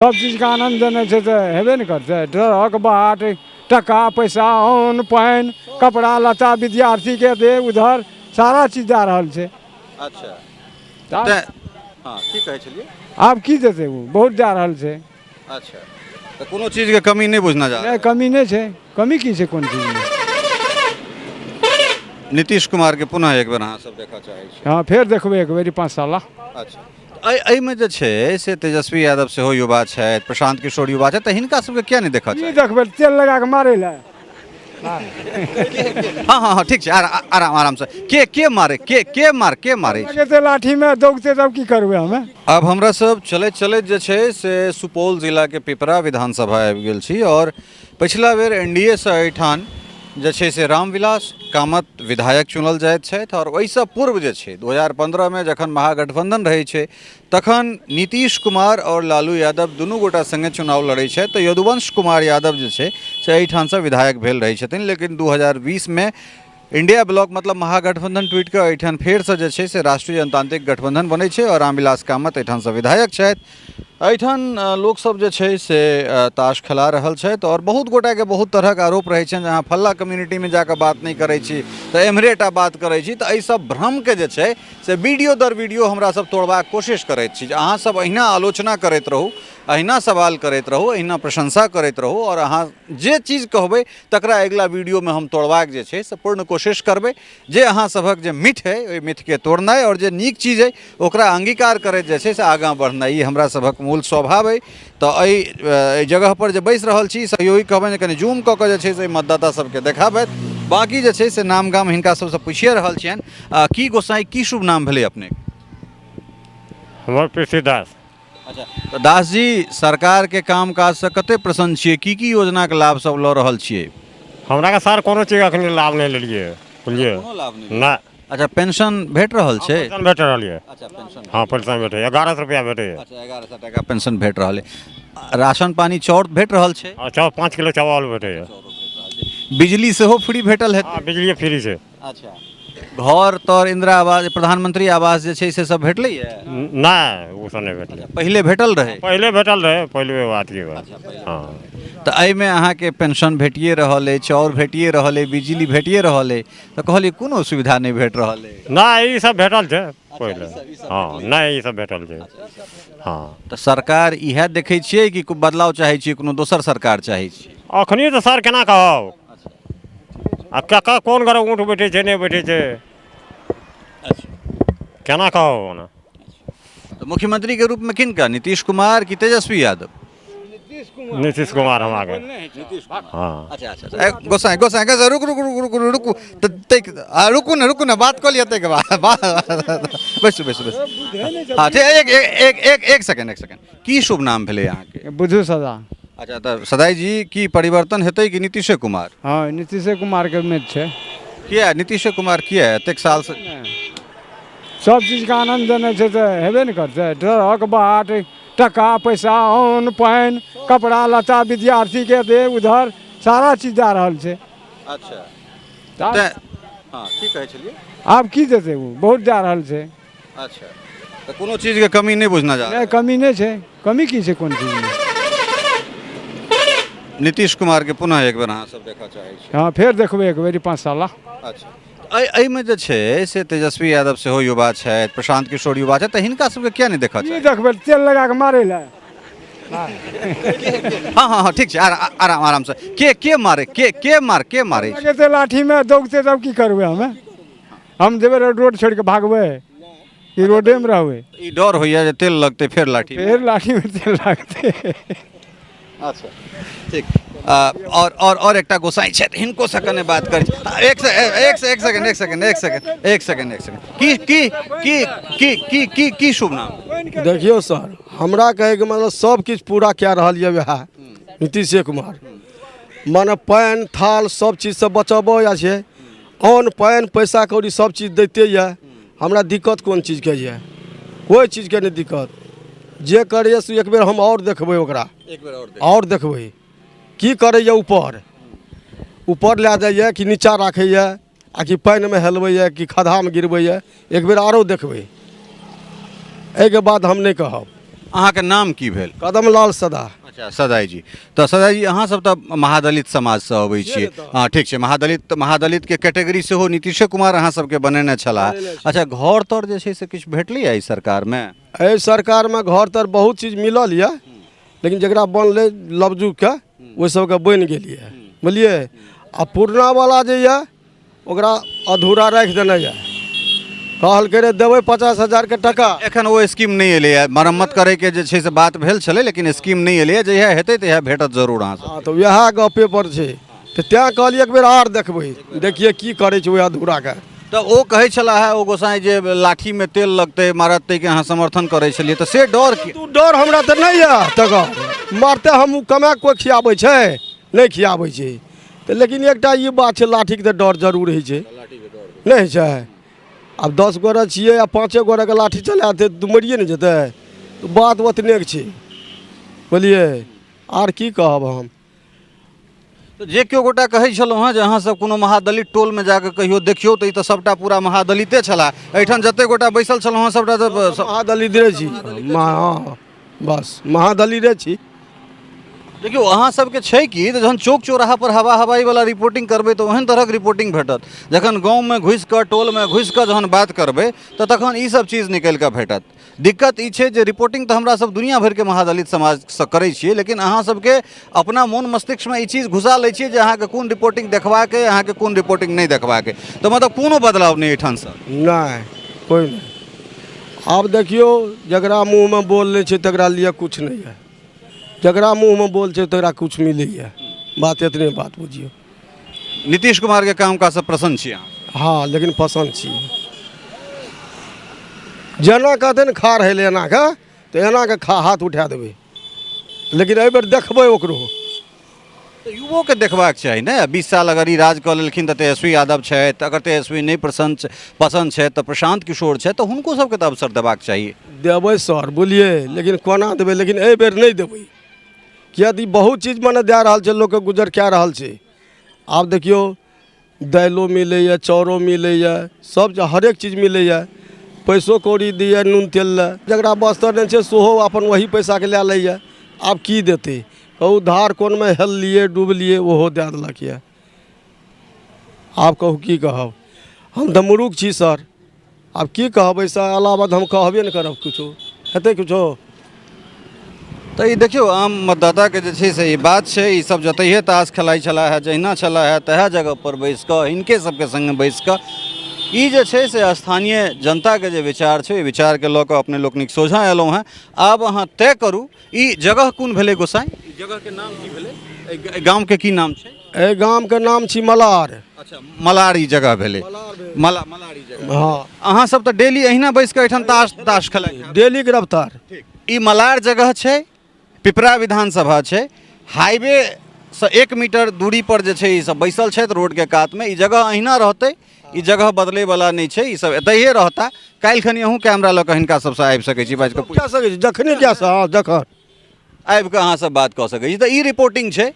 सब चीजके आनन्द देने छै तऽ हेबे ने करतै। ट्रक बाट टका पैसा अन्न पानि कपड़ा लत्ता विद्यार्थीके दे उधर सारा चीज दए रहल छै। अच्छा, तऽ हँ, की कहै छलियै? आब की देतै, ओ बहुत दए रहल छै। अच्छा, तऽ कोनो चीजके कमी नहि बुझना जा? नहि, कमी नहि छै। कमी की छै कोन चीजमे? नीतीश कुमारके पुनः एक बेर अहाँ सब देखऽ चाहै छी? हँ, फेर देखबै एक बेर 5 साल। अच्छा, एहिमे जे छै से तेजस्वी यादव सेहो युवा छथि, प्रशांत किशोर युवा छथि, तऽ हिनका सबके किया नहि देखऽ की देखबै, तेल लगा कऽ मारै लए? हँ हँ हँ, ठीक छै, आराम आरामसँ। के के मारे, के के मार, के मारे लगेतै लाठीमे दौगतै तब की करबै हमे? आब हमरा सब चलैत चलैत जे छै से सुपौल जिलाके पिपरा विधानसभा आबि गेल छी और पछिला बेर एन डी ए सँ एहिठाम जे छै से रामविलास कामत विधायक चुनल जाइत छथि और ओहिसँ पूर्व जे छै 2015मे जखन महागठबंधन रहै छै तखन नीतीश कुमार और लालू यादव दुनू गोटा सङ्गे चुनाव लड़ै छथि, तऽ यदुवंश कुमार यादव जे छै से एहिठामसँ विधायक भेल रहै छथिन। लेकिन 2020मे इंडिया ब्लॉक मतलब महागठबंधन टूटि कऽ एहिठाम फेरसँ जे छै से राष्ट्रीय जनतांत्रिक गठबंधन बनै छै और रामविलास कामत एहिठामसँ विधायक छथि। एहिठाम लोकसभ जे छै से ताश खेला रहल छथि और बहुत गोटाके बहुत तरहक आरोप रहै छनि जे अहाँ फल्ला कम्युनिटीमे जाकऽ बात नहि करै छी तऽ एम्हरे टा बात करै छी। तऽ एहिसभ भ्रमके जे छै से वीडियो दर वीडियो हमरा सब तोड़बाक कोशिश करैत छी जे अहाँ सब अहिना आलोचना करैत रहू, अहिना सवाल करैत रहू, अहिना प्रशंसा करैत रहू और अहाँ जे चीज कहबै तकरा अगिला वीडियोमे हम तोड़बाक जे छै से पूर्ण कोशिश करबै, जे अहाँ सभक जे मिथ है ओहि मिथके तोड़नाइ और जे नीक चीज है ओकरा अंगीकार करैत जे छै से आगाँ बढ़नाइ, ई हमरा सभक मूल स्वभाव अइ। तऽ एहि जगहपर जे बैसि रहल छी, सहयोगी कहबनि जे कनि जूम कऽ कऽ जे छै से मतदाता सबके देखाबथि। बाँकी जे छै से नाम गाम हिनका सबसँ पुछिए रहल छियनि। की गोसाई, की शुभ नाम भेलै अपने? हमर पृथ्वी दास। अच्छा, तऽ दास जी, सरकारके काम काजसँ कते प्रसन्न छियै? की की योजनाके लाभ सब लऽ रहल छियै? हमरा के सर कोनो चीज अखन लाभ नहि लेलियै, बुझलियै? कोनो लाभ नहि? नहि। अच्छा, पेंशन भेट रहल छै? पेंशन भेट रहल यऽ। अच्छा, पेंशन? हँ, पेंशन भेटैए, 1100 रुपैआ भेटैए। अच्छा, 1100 टाका पेंशन भेट रहल अइ। राशन पानी चाउर भेट रहल छै? हँ, चाउर 5 किलो चावल भेटैए। बिजली सेहो फ्री भेटल हेतै? हँ, बिजलिए फ्री छै। अच्छा, घर तर इंदिरा आवास, प्रधानमंत्री आवास जे छै से सब भेटलैए? नहि, ओ सब नहि भेटलै। पहिले भेटल रहै? पहिले भेटल रहै, पहिले बात की बात। हँ। तऽ एहिमे अहाँके पेंशन भेटिए रहल अछि, चाउर भेटिए रहल अछि, बिजली भेटिए रहल अछि, तऽ कहलियै कोनो सुविधा नहि भेट रहल अछि। नहि, ई सब भेटल छै पहिले। हँ, नहि, ई सब भेटल छै। हँ। तऽ सरकार इएह देखै छियै कि बदलाव चाहै छियै, कोनो दोसर सरकार चाहै छियै? अखनी तऽ सर केना कहब, आ ककर कोन घर ऊँट बैठै छै, नहि बैठै छै, केना कहब ओना। तऽ मुख्यमंत्री के रूप में किनका, नीतीश कुमार कि तेजस्वी यादव? नीतीश कुमार हमरा। हँ। अच्छा, गोसाई गोसाई गोसाई, रुक रुक रुक रुक रुक, तऽ ताहि आ रुकू ने, रुकू ने, बात कऽ लिअ ताहिके बाद। बैसू बैसू बैसू। हँ ठीक, एक एक एक एक सेकंड, एक सेकंड। की शुभ नाम भेलै अहाँके? बुझू सदा। अच्छा, तऽ सदाई जी, की परिवर्तन हेतै कि नीतीशे कुमार? हँ, नीतीशे कुमारके उम्मीद छै। किया नीतीशे कुमार? किया एतेक सालसँ सब चीजके आनन्द देने छै तऽ हेबे ने करतै। ट्रक बाट टका पैसा अन्न पानि कपड़ा लत्ता विद्यार्थीके दे उधर सारा चीज दए रहल छै। अच्छा, तऽ हँ, की कहै छलियै? आब की देतै, ओ बहुत दए रहल छै। अच्छा, तऽ कोनो चीजके कमी नहि बुझना जा? नहि, कमी नहि छै। कमी की छै कोन चीजमे? नीतीश कुमारके पुनः एक बेर अहाँ सब देखऽ चाहै छी? हँ, फेर देखबै एक बेर 5 साल। अच्छा, एहिमे जे छै से तेजस्वी यादव सेहो युवा छथि, प्रशांत किशोर युवा छथि, तऽ हिनका सबके किया नहि देखऽ की देखबै, तेल लगा कऽ मारै लए? हँ हँ हँ, ठीक छै, आराम आरामसँ। के के मारे, के के मार, के मारे लगेतै लाठीमे दौगतै तब की करबै हमे? हम जेबै रोड छोड़ि कऽ भागबै कि रोडेमे रहबै? ई डर होइया जे तेल लगतै फेर लाठी? फेर लाठीमे तेल लागतै। अच्छा, ठीक। और और और एकटा गोसाई छथि, हिनको से कने बात करै छी। एक से एक से एक सेकंड, एक सेकंड, एक सेकंड, एक सेकंड, एक सेकंड। की की की की की की की शुभ नाम? देखियौ सर, हमरा कहैके मतलब सब किछु पूरा कए रहल यऽ वएह नीतीशे कुमार। मने पानि थाल सब चीजसँ बचबो या छै, अन्न पानि पैसा कौड़ी सब चीज दैते यऽ। हमरा दिक्कत कोन चीजके यऽ? कोइ चीजके नहि दिक्कत। जे करैए से एक बेर हम आओर देखबै ओकरा, एक बेर आओर आओर देखबै की करैए। ऊपर ऊपर लए जाइए कि नीचा राखैए, आ कि पानिमे हेलबैए कि खद्धामे गिरबैए, एक बेर आरो देखबै। एहिके बाद हम नहि कहब। अहाँके नाम की भेल? कदमलाल सदा। अच्छा सदाई जी, तऽ सदाई जी अहाँ सब तऽ महादलित समाजसँ अबै छियै। हँ ठीक छै, महादलित, महादलितके कैटेगरी सेहो नीतीशे कुमार अहाँ सबके बनेने छलाह। अच्छा, घर तर जे छै से किछु भेटलैए एहि सरकारमे? एहि सरकारमे घर तर बहुत चीज मिलल यऽ, लेकिन जकरा बनलै लवजुगके ओहि सबके बनि गेल यऽ, बुझलियै। आ पुरनावला जे यऽ ओकरा अधूरा राखि देने यऽ, कहलकै रे देबै 50,000के टका। एखन ओ स्कीम नहि एलैए, मरम्मत करैके जे छै से बात भेल छलै, लेकिन स्कीम नहि एलैए। जहिया हेतै तहिया भेटत जरूर अहाँ सब। हँ तऽ वएह गपे पर छै, तऽ तैँ कहलियै एक बेर आर देखबै, देखियै की करै छै ओहि अधूराके। तऽ ओ कहै छलाह हे ओ गोसाई जे लाठीमे तेल लगतै मारत, ताहिके अहाँ समर्थन करै छलियै, तऽ से डर की? तू डर हमरा तऽ नहि यऽ, तकर मारते हम कमा कोइ खियाबै छै नहि खियाबै छै तऽ, लेकिन एकटा ई बात छै, लाठीके तऽ डर जरूर होइ छै, नहि होइ छै? आब 10 गोरे छियै आ 5 गोरेके लाठी चला देतै तऽ मरिए ने जेतै, तऽ बात ओतने छै, बुझलियै। आर की कहब हम? तऽ जे केओ गोटा कहै छलहुँ हेँ जे अहाँसभ कोनो महादलित टोलमे जाकऽ कहियो देखियौ तऽ ई तऽ सभटा पूरा महादलिते छलाह। एहिठाम जते गोटा बैसल छलहुँ हेँ सभटा तऽ महादलिते छी। हँ बस महादलिते छी। देखियौ अहाँ सबके छै कि तऽ जहन चौक चौराहा पर हवा हवाई वाला रिपोर्टिंग करबै तऽ ओहन तरहक रिपोर्टिंग भेटत, जखन गाँवमे घुसि कऽ टोलमे घुसि कऽ जहन बात करबै तऽ तखन ई सब चीज निकलि कऽ भेटत। दिक्कत ई छै जे रिपोर्टिंग तऽ हमरा सब दुनिया भरिके महादलित समाजसँ करै छियै, लेकिन अहाँ सबके अपना मोन मस्तिष्कमे ई चीज घुसा लै छियै जे अहाँके कोन रिपोर्टिंग देखबाक अइ, अहाँके कोन रिपोर्टिंग नहि देखबाक अइ, तऽ मतलब कोनो बदलाव नहि एहिठामसँ? नहि, कोइ नहि। आब देखियौ, जकरा मुँहमे बोल नहि छै तकरा लिए किछु नहि यऽ, जकरा मुँहमे बोल छै तकरा किछु मिलैए, बात एतने बात बुझियौ। नीतीश कुमारके काम काजसँ प्रसन्न छी अहाँ? हँ, लेकिन पसन्द छी। जेना कहतै ने खा रहै एना के तऽ एना के खा हाथ उठा देबै, लेकिन एहिबेर देखबै ओकरो। तऽ युवोके देखबाक चाही ने। 20 साल अगर ई राज कऽ लेलखिन तऽ तेजस्वी यादव छथि, अगर तेजस्वी नहि प्रसन्न पसन्द छथि तऽ प्रशांत किशोर छथि, तऽ हुनको सबके तऽ अवसर देबाक चाही। देबै सर, बुझलियै, लेकिन कोना देबै? लेकिन एहिबेर नहि देबै, किएक तऽ ई बहुत चीज मने दए रहल छै, लोकके गुजर कए रहल छै। आब देखियौ, दालिओ मिलैए, चाउरो मिलैए, सब हरेक चीज मिलैए, पैसो कौड़ी दैए नून तेल लए। जकरा बस्तर नहि छै सेहो अपन वही पैसाके लए लैए। आब की देतै कहू? धार कोनमे हेललियै डुबलियै ओहो दए देलक यऽ। आब कहू की कहब? हम तऽ मुरुख छी सर, आब की कहब? एहिसँ अलावा तऽ हम कहबे नहि करब किछो, हेतै किछो? तऽ ई देखियौ, आम मतदाताके जे छै से ई बात छै। ई सब जतहिए ताश खेलाइ छलाह हे, जहिना छलाह हे तएह जगहपर बैसि कऽ हिनके सबके सङ्गे बैसि कऽ ई जे छै से स्थानीय जनताके जे विचार छै, ओहि विचारके लऽ कऽ अपने लोकनिक सोझाँ अयलहुँ हेँ। आब अहाँ तय करू, ई जगह कोन भेलै गोसाइ? ई जगहके नाम की भेलै? एहि गामके की नाम छै? एहि गामके नाम छी मलार। अच्छा, मलार ई जगह भेलै, मला मलार ई जगह। हँ। अहाँ सब तऽ डेली अहिना बैस कऽ एहिठाम ताश ताश खेलाइ? डेली गिरफ्तार। ठीक। ई मलार जगह छै, पिपरा विधानसभा छै, हाईवे सँ 1 मीटर दूरी पर जे छै ई सब बैसल छथि रोडके कातमे। ई जगह अहिना रहतै, ई जगह बदलैवला नहि छै, ई सब एतहिए रहता। काल्हि खनी अहूँ कैमरा लऽ कऽ हिनका सबसँ आबि सकै छी, बाजि कऽ कए सकै छी, जखने कए सकै, हँ जखन आबि कऽ अहाँ सब बात कऽ सकै छी। तऽ ई रिपोर्टिंग छै,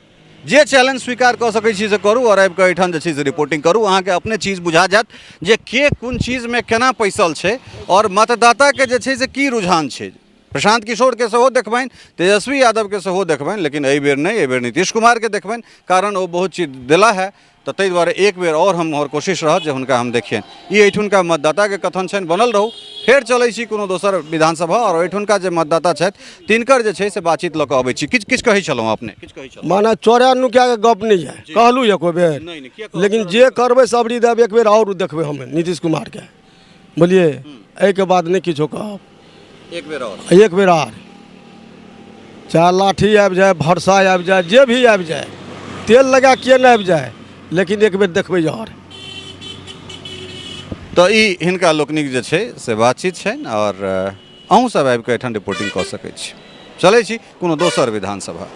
जे चैलेंज स्वीकार कऽ सकै छी से करू आओर आबि कऽ एहिठाम जे छै से रिपोर्टिंग करू। अहाँके अपने चीज बुझा जायत जे के कोन चीजमे केना पैसल छै आओर मतदाताके जे छै से की रुझान छै। प्रशांत किशोरके सेहो देखबनि, तेजस्वी यादवके सेहो देखबनि, लेकिन एहि बेर नहि, एहि बेर नीतीश कुमारके देखबनि, कारण ओ बहुत चीज देला है, तऽ ताहि दुआरे एक बेर आओर हमर कोशिश रहत जे हुनका हम देखियनि। ई एहिठुनका मतदाताके कथन छनि। बनल रहू, फेर चलै छी कोनो दोसर विधानसभा आओर एहिठुनका जे मतदाता छथि तिनकर जे छै से बातचीत लऽ कऽ अबै छी। किछु किछु कहै छलहुँ अपने? किछु कहै छलहुँ? माने चोरा नुकाके गप नहि यऽ, कहलहुँ एको बेर? नहि नहि, किया कहब? लेकिन जे करबै सबरी देब, एक बेर आओर देखबै हम नीतीश कुमारके, बुझलियै। एहिके बाद नहि किछो कहब। एक बेर आओर? एक बेर आर, चाहे लाठी आबि जाय, भरसा आबि जाय, जे भी आबि जाय, तेल लगा किए नहि आबि जाय, लेकिन एक बेर देखबै आओर। तऽ ई हिनका लोकनिक जे छै से बातचीत छनि आओर अहूँ सब आबि कऽ एहिठाम रिपोर्टिंग कऽ सकै छी। चलै छी कोनो दोसर विधानसभा।